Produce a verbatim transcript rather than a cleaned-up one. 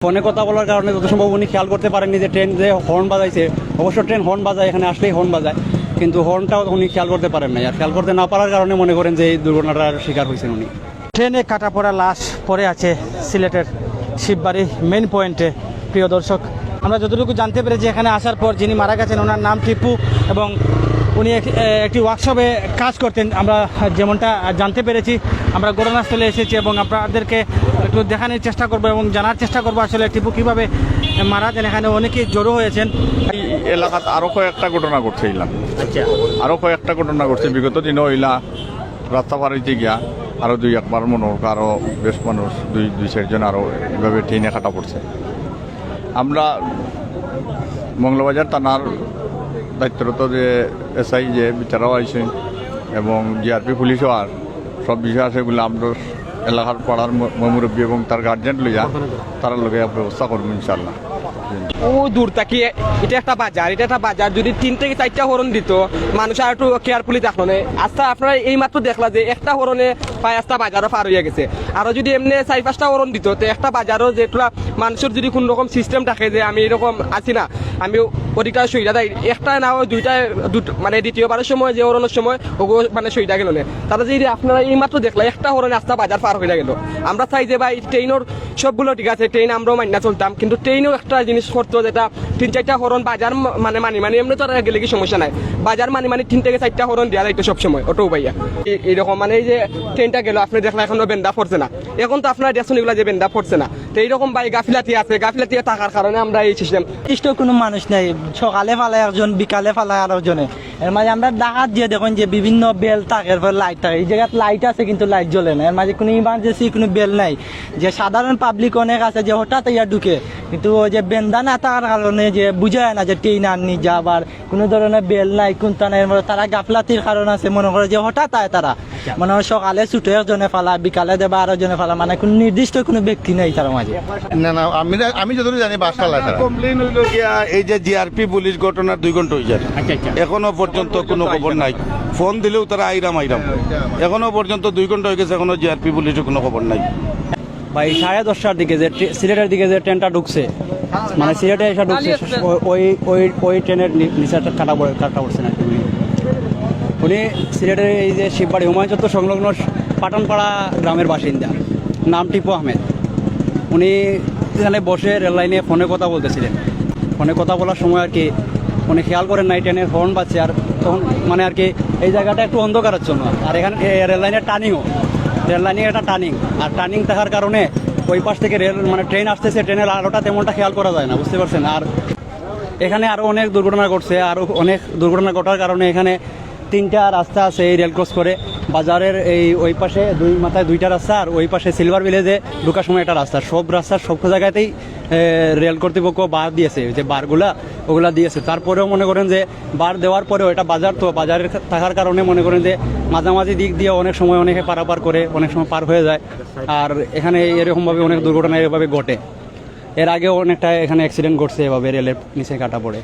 ফোনে কথা বলার কারণে যত সম্ভব উনি খেয়াল করতে পারেননি যে ট্রেন যে হর্ন বাজাইছে। অবশ্য ট্রেন হর্ন বাজায়, এখানে আসলেই হর্ন বাজায়, কিন্তু হর্নটাও উনি খেয়াল করতে পারেন নাই। আর খেয়াল করতে না পারার কারণে মনে করেন যে এই দুর্ঘটনাটার শিকার হয়েছেন উনি। ট্রেনে কাটা পড়া লাশ পড়ে আছে সিলেটের শিববাড়ি মেইন পয়েন্টে। প্রিয় দর্শক, আমরা যতটুকু জানতে পেরেছি, এখানে আসার পর যিনি মারা গেছেন, ওনার নাম টিপু এবং উনি এক- এ, একটি ওয়ার্কশপে কাজ করতেন। আমরা যেমনটা জানতে পেরেছি, আমরা ঘটনাস্থলে এসেছি এবং আপনাদেরকে একটু দেখানোর চেষ্টা করব এবং জানার চেষ্টা করব আসলে টিপু কীভাবে মারা যান। এখানে অনেকেই জড়ো হয়েছেন। এই এলাকাত আরো কয়েকটা ঘটনা ঘটছে ইলান। আরো কয়েকটা ঘটনা ঘটছে বিগত দিনও ইলা। রাস্তা পার হইতে গিয়া আরো দুই একবার মনে হোক আরো বেশ মানুষ দুই দুই চারজন আরো এইভাবে ট্রেনে কাটা পড়ছে। আমরা মৌলভীবাজার থানার দায়িত্বরত যে এসআই যে বিচারাও আইসেন এবং জিআরপি পুলিশও আর সব বিষয় আছে এগুলো আমরা এলাকার পাড়ার ম- মুরব্বী এবং তার গার্জিয়ান লইয়া তারার লগে ব্যবস্থা করবো ইনশাল্লাহ। ও দূর থাকি, এটা একটা বাজার, এটা একটা বাজার। যদি তিন থেকে চারটা হর্ন দিত, মানুষ আর একটু কেয়ারফুলি থাকলো না। আচ্ছা, আপনারা এই মাত্র দেখলা যে একটা হর্নে প্রায় আস্তা বাজারও পার হইয়া গেছে। আরো যদি এমনি চার পাঁচটা হর্ন দিত, তো একটা বাজারও যে একটু মানুষের যদি কোনো রকম সিস্টেম থাকে যে আমি এরকম আছি না, আমি অধিকার সইরা দেয়, একটা না হয় দুইটা, দুটো, মানে দ্বিতীয়বারের সময় যে হর্নের সময় ওগো মানে সইরা গেল না। তারা যে এই যে আপনারা এই মাত্র দেখলা একটা হর্নে আস্তা বাজার পার হইয়া গেল। আমরা চাই যে ভাই ট্রেনের সবগুলো ঠিক আছে, ট্রেন আমরাও মাইনা চলতাম, কিন্তু ট্রেনও একটা জিনিস করতো যেটা তিন চারটা হর্ন বাজার ম- মানে মানি মানি এমনি তো আর গেলে কি সমস্যা নাই। বাজার মানি মানি তিন থেকে চারটা হর্ন দেওয়া যাইতো সবসময় অটো উবাইয়া। এই- এইরকম মানে এই যে ট্রেনটা গেল, আপনি দেখলা এখনো বেন্দা পড়ছে না, এখন তো আপনারা দেখছেন এগুলা যে বেন্দা পড়ছে না। তো এইরকম ভাই গাফিলাতি আছে, গাফিলাতি থাকার কারণে আমরা এই সিস্টেম। নির্দিষ্ট কোনো মানুষ নাই। সকালে ফালায় একজন, বিকালে ফালায় আরো জনে। এর মাঝে আমরা ঢাকাত যে দেখুন যে বিভিন্ন বেল থাকে, এরপর লাইট থাকে। এই জায়গাত লাইট আছে কিন্তু লাইট জ্বলে না। এর মাঝে কোনো ইমার্জেন্সি কোনো বেল নাই। যে সাধারণ পাবলিক অনেক আছে যে হঠাৎ ইয়া ঢুকে, কিন্তু ওই যে বেন্দা না থাকার কারণে যে বুঝা যায় না যে ট্রেন আননি যা আবার কোনো ধরনের বেল নাই, কোনটা নাই। এর মাঝে তারা গাফলাতির কারণ আছে, মনে করে যে হঠাৎ আয় তারা, মানে সকালে ছুটে একজনে ফালা, বিকালে দেবা আরো জনে ফালা, মানে কোনো নির্দিষ্ট কোনো ব্যক্তি নাই তার মাঝে। না না আমি না- আমি যতটুকু জানি বাস ফালায় তারা। কমপ্লেন হইল গিয়া এই যে জিআরপি পুলিশ ঘটনার দুই ঘন্টা হয়ে যায়। এখনো পর্যন্ত কোনো খবর নাই। ফোন দিলেও তারা আইরাম আইরাম। এখনো পর্যন্ত দুই ঘন্টা হয়ে গেছে, এখনো জিআরপি পুলিশের কোনো খবর নাই। ভাই, সাড়ে দশটার দিকে যে ট্রে- সিলেটের দিকে যে ট্রেনটা ঢুকছে, মানে সিলেটে এসে ঢুকছে, ও- ওই ওই ওই ট্রেনের নি- নিচে একটা কাটা পড়ে কাটা পড়ছে না উনি। উনি সিলেটের এই যে শিববাড়ি হুমায়ুন চত্বর সংলগ্ন পাঠানপাড়া গ্রামের বাসিন্দা, নাম টিপু আহমেদ। উনি এখানে বসে রেল লাইনে ফোনে কথা বলতেছিলেন। ফোনে কথা বলার সময় আর কি উনি খেয়াল করেন নাই ট্রেনের হর্ন বাজছে, আর তখন মানে আর কি এই জায়গাটা একটু অন্ধকারাচ্ছন্ন। আর এখানে এ, রেল লাইনের টার্নিংও, রেল লাইনের একটা টার্নিং, আর টার্নিং থাকার কারণে ওই পাশ থেকে রেল মানে ট্রেন আসতেছে, ট্রেনের আলোটা তেমনটা খেয়াল করা যায় না, বুঝতে পারছেন। আর এখানে আরও অনেক দুর্ঘটনা ঘটছে, আরও অনেক দুর্ঘটনা ঘটার কারণে এখানে তিনটা রাস্তা আছে এই রেল ক্রস করে, বাজারের এই ওই পাশে দুই মাথায় দুইটা রাস্তা, আর ওই পাশে সিলভার ভিলেজে ঢোকার সময় একটা রাস্তা। সব রাস্তার সব জায়গাতেই এ, রেল কর্তৃপক্ষ বার দিয়েছে, যে বারগুলা ওগুলা দিয়েছে। তারপরেও মনে করেন যে বার দেওয়ার পরেও এটা বাজার, তো বাজারের থাকার কারণে মনে করেন যে মাঝামাঝি দিক দিয়ে অনেক সময় অনেকে পারাপার করে, অনেক সময় পার হয়ে যায়। আর এখানে এরকমভাবে অনেক দুর্ঘটনা এভাবে ঘটে। এর আগেও অনেকটা এখানে অ্যাক্সিডেন্ট ঘটছে এভাবে রেলের নিচে কাটা পড়ে।